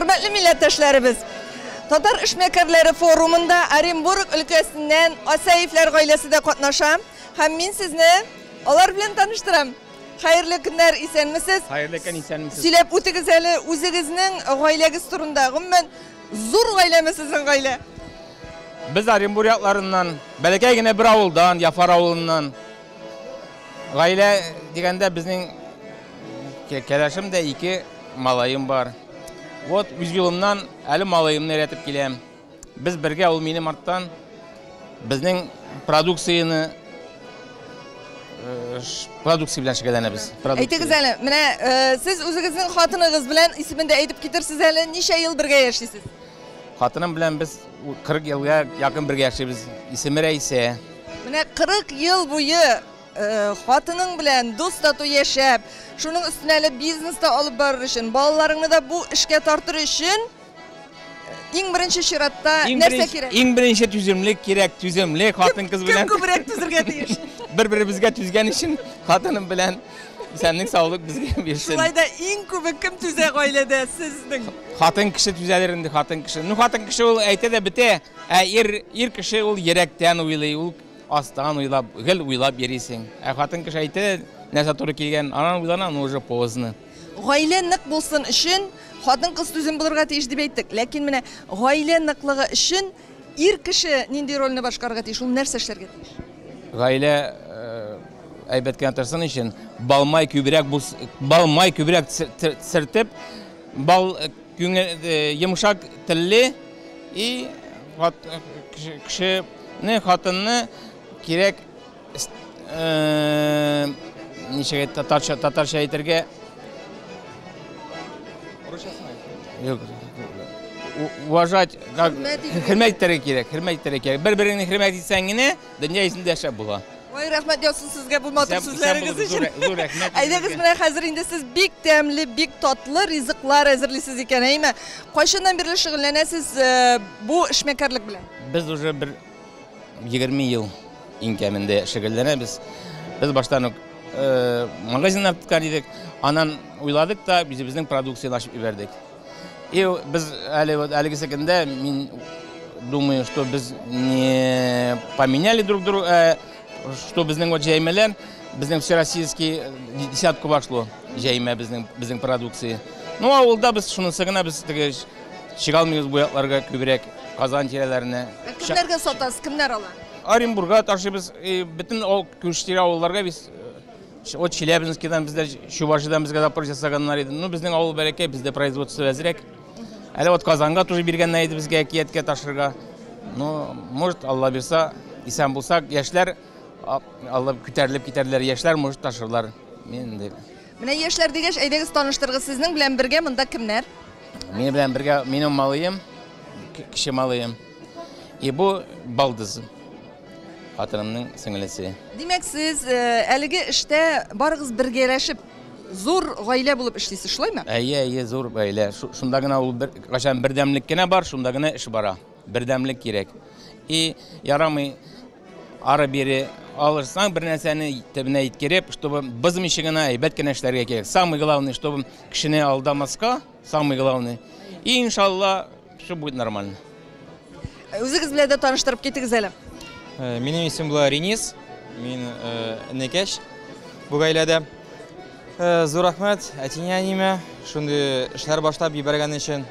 Хөрмәтле милләттәшләребез, татар эшмәкәрләре форумында Оренбург өлкәсеннән Асаевлар гаиләсе дә катнаша һәм мин сезне алар белән таныштырам. Хәерле көннәр, исәнмесез. Хәерле көн, исәнмесез. Сөйләп үтегез әле үзегезнең гаиләгез турында. Гомумән, зур гаиләме сезнең гаилә? Без Оренбург якларыннан, бәләкәй генә бер авылдан, Яфар авылыннан. Гаилә дигәндә безнең кәләшем дә ике малаем бар. Вот үз юлымнан әле малаемны өйрәтеп киләм. Без бергә, ул минем арттан безнең продукцияне продукция белән шөгыльләнәбез. Әйтегез әле, менә сез үзегезнең хатыныгыз белән исемен дә әйтеп китерсез әле, ничә ел бергә яшисез? Хатыным белән без 40 елга якын бергә яшибез. Исеме Рәйсә. Менә 40 ел буе хатының белән дус тату яшәп, шуның өстенә әле бизнес та алып барыр өчен, балаларыңны да бу эшкә тартыр өчен иң беренче чиратта нәрсә кирәк? Иң беренче түземлек кирәк, түземлек хатын-кыз белән. Кем күбрәк түзергә тиеш? Бер-беребезгә түзгән өчен хатыным белән исәнлек саулык безгә бирсен. Шулай да иң күбе кем түзә гаиләдә сезнең? Хатын кеше түзәдер инде, хатын кеше. Ну, хатын кеше ул әйтә дә бетә, ә ир, ир кеше ул йөрәктән уйлый, ул астан уйлап, гел уйлап йөрисең. Ә хатын кеше әйтә дә, нәрсә туры килгән, анан уйлана, но уже поздно. Гаилә нык булсын өчен хатын-кыз түзем булырга тиеш дип әйттек. Ләкин менә гаилә ныклыгы өчен ир кеше нинди рольне башкарырга тиеш, ул нәрсә эшләргә тиеш? Гаилә әйбәт кенә торсын өчен бал-май күбрәк булс, бал-май күбрәк сертеп, бал күңел йомшак телле и кешене, хатынны кирәк ничек татарча, татарча әйтергә? Юк. Уважать, как хөрмәт итәргә кирәк, хөрмәт итәргә кирәк. Бер-береңне хөрмәт итсәң генә, дөнья йөзендә яшәп була. Ой, рәхмәт яусын сезгә бу матур сүзләрегез өчен. Зур рәхмәт. Әйдәгез, менә хәзер инде сез бик тәмле, бик татлы ризыклар әзерлисез икән, әйме? Кайчаннан бирле шөгыльләнәсез бу эшмәкәрлек белән? Без уже бер 20 ел иң кәмендә шөгыльләнәбез. Без баштан ук магазиннар тоткан идек. Аннан уйладык та үзебезнең продукцияне ачып җибәрдек. И без әле вот әлегесе көндә мин думаю, что без не поменяли друг друга, что безнең вот җәймәләр, безнең всероссийский десятку вошло җәймә безнең, безнең продукция. Ну, авылда без шунысы гына без теге чыга алмыйбыз бу якларга күбрәк, Казан тирәләренә. Ә кемнәргә сатасыз, кемнәр ала? Оренбурга ташыйбыз, бөтен күрше-тирә авылларга без вот Челябинскидан бездә, Чувашиядән безгә запрос ясаганнар иде. Ну, безнең авыл бәләкәй, бездә производство әзрәк. Әле вот Казанга тоже биргәннәр иде безгә әкияткә ташырга. Ну, может, Алла бирса, исән булсак, яшьләр Алла күтәрелеп китәрләр, яшьләр может ташырлар. Мин инде. Менә яшьләр дигәч, әйдәгез таныштырыгыз, сезнең белән бергә монда кемнәр? Минем белән бергә минем малыем, кече малыем. И бу балдызым. Хатынымның сеңлесе. Димәк, сез әлеге эштә барыгыз бергәләшеп, зур гаилә булып эшлисез, шулаймы? Әйе, әйе, зур гаилә. Шунда гына ул бер, кайчан бердәмлек кенә бар, шунда гына эш бара. Бердәмлек кирәк. И ярамый ары-бире алырсаң бер нәрсәне төбенә иткереп, чтобы бозмыйча гына әйбәт кенә эшләргә кирәк. Самое главное, чтобы кешене алдамаска, самое главное. И иншалла, все будет нормально. Үзегез белән дә таныштырып китегез әле. Минем исем була Ренис. Мин энекәш бу гаиләдә. Зур рәхмәт әтине-әниемә шундый эшләр башлап җибәргән өчен.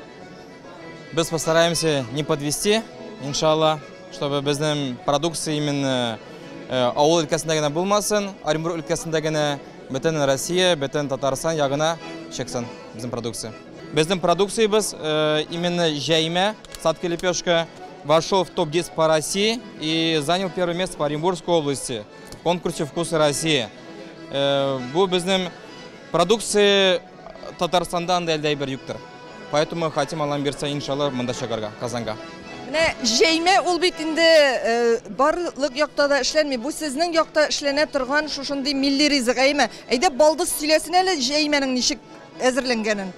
Без постараемся не подвести, иншалла, чтобы безнең продукция именно авыл өлкәсендә генә булмасын, Оренбург өлкәсендә генә, бөтен Россия, бөтен Татарстан ягына чыксын безнең продукция. Безнең продукциябез именно җәймә, сладкая лепешка, вошел в топ-10 по России и занял первое место по Оренбургской области в конкурсе «Вкусы России». Бу безнең продукция Татарстанда анда әлдә бер юктыр. Поэтому хотим, Аллам бирсә, иншалла, монда чыгарга, Казанга. Менә җәймә ул бит инде барлык якта да эшләнми. Бу сезнең якта эшләнә торган шушындый милли ризык, әйме? Әйдә, балдыз сөйләсен әле җәймәнең ничек әзерләнгәнен.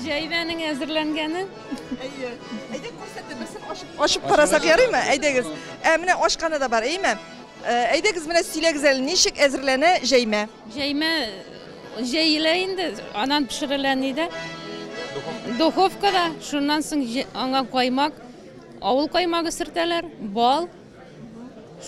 Җәймәнең әзерләнгәнен? Әйе. Әйдә күрсәтеп, берсен ачып, ачып карасак ярыймы? Әйдәгез. Ә менә ашканы да бар, әйме? Әйдәгез, менә сөйләгез әле, ничек әзерләнә җәймә? Җәймә җәелә инде, анан пешерелә ни дә. Духовкада, шуннан соң аңа каймак, авыл каймагы сөртәләр, бал.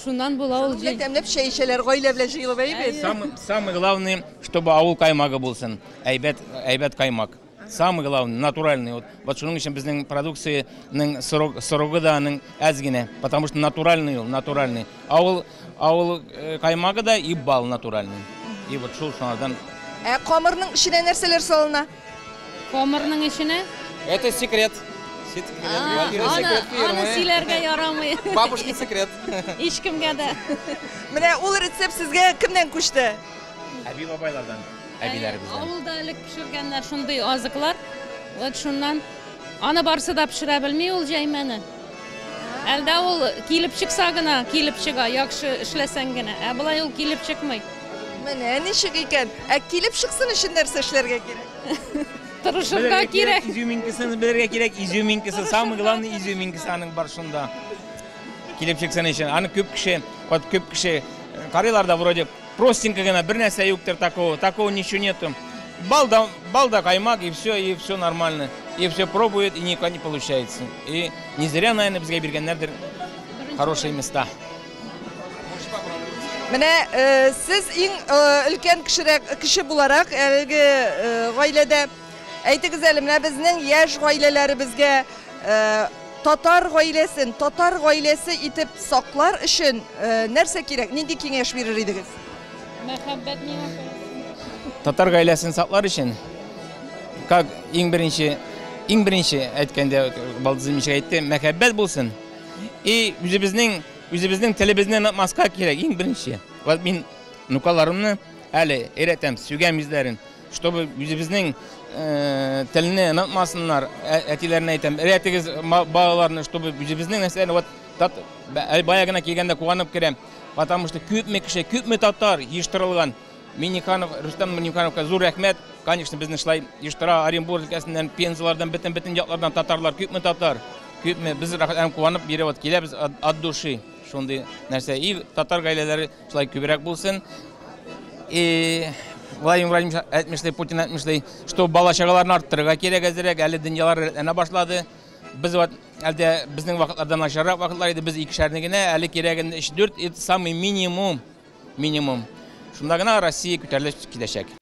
Шуннан була ул җәй. Тәмләп чәй эчәләр, гаилә белән җыелып, әйе бит? Самое главное, чтобы авыл каймагы булсын. Әйбәт, әйбәт каймак. Самое главное, натуральный. Вот, вот шуның өчен безнең продукциянең срок, срогы да аның әз генә, потому что натуральный ул, натуральный. Авыл, авыл э, каймагы да и бал натуральный. И вот шул шуңардан. Ә камырның эченә нәрсәләр салына? Камырның эченә? Это секрет. Секрет. Аны, аны сөйләргә ярамый. Бабушкин секрет. Һичкемгә дә. Менә ул рецепт сезгә кемнән күчте? Әби бабайлардан, әбиләребездән. Авылда элек пешергәннәр шундый азыклар. Вот шуннан. Аны барсы да пешерә белми ул җәймәне. Әлдә ул килеп чыкса гына, килеп чыга, яхшы эшләсәң генә. Ә болай ул килеп чыкмый. Менә ничек икән. Ә килеп чыксын өчен нәрсә эшләргә кирәк? Тырышырга кирәк. Изюминкасын белергә кирәк, изюминкасы, самый главный изюминкасы аның бар шунда. Килеп чыксын өчен. Аны күп кеше, вот күп кеше карыйлар да вроде простенько гына, бер нәрсә юктыр такого, такого ничего нету. Бал да, бал да каймак, и все нормально. И все пробуют, и никак не получается. И не зря, наверное, безгә биргәннәрдер хорошие места. Менә э, сез иң э, өлкән кешерәк кеше буларак әлеге э, гаиләдә әйтегез әле, менә безнең яшь гаиләләребезгә татар гаиләсен татар гаиләсе итеп саклар өчен нәрсә кирәк, нинди киңәш бирер идегез? Мәхәббәт миңа калса. Татар гаиләсен саклар өчен, как иң беренче әйткәндә, балдызым ничек әйтте, мәхәббәт булсын. И үзебезнең телебезне онытмаска кирәк, иң беренче. Вот мин внукаларымны әле өйрәтәм, сүгәм үзләрен, чтобы үзебезнең телне онытмасыннар, әтиләренә әйтәм, өйрәтегез балаларны, чтобы үзебезнең нәрсәләрне, вот бая гына килгәндә куанып керәм, потому что күпме кеше, күпме татар ештырылган. Минниханов, Рөстәм Миннихановка зур рәхмәт. Конечно, безне шулай ештыра Оренбург өлкәсеннән, Пензалардан, бөтен-бөтен яклардан татарлар, күпме татар, күпме без рәхәтләнеп куанып биреп вот киләбез от души. Шундый нәрсә. И татар гаиләләре шулай күбрәк булсын. И Владимир Владимирович әйтмешли, Путин әйтмешли, что бала чагаларны арттырырга кирәк әзерәк, әле дөньялар рәтләнә башлады. Без вот әлдә безнең вакытларда начаррак вакытлар иде, без икешәрне генә, әле кирәген 3-4, это самый минимум, минимум. Шунда гына Россия күтәрелеп китәчәк.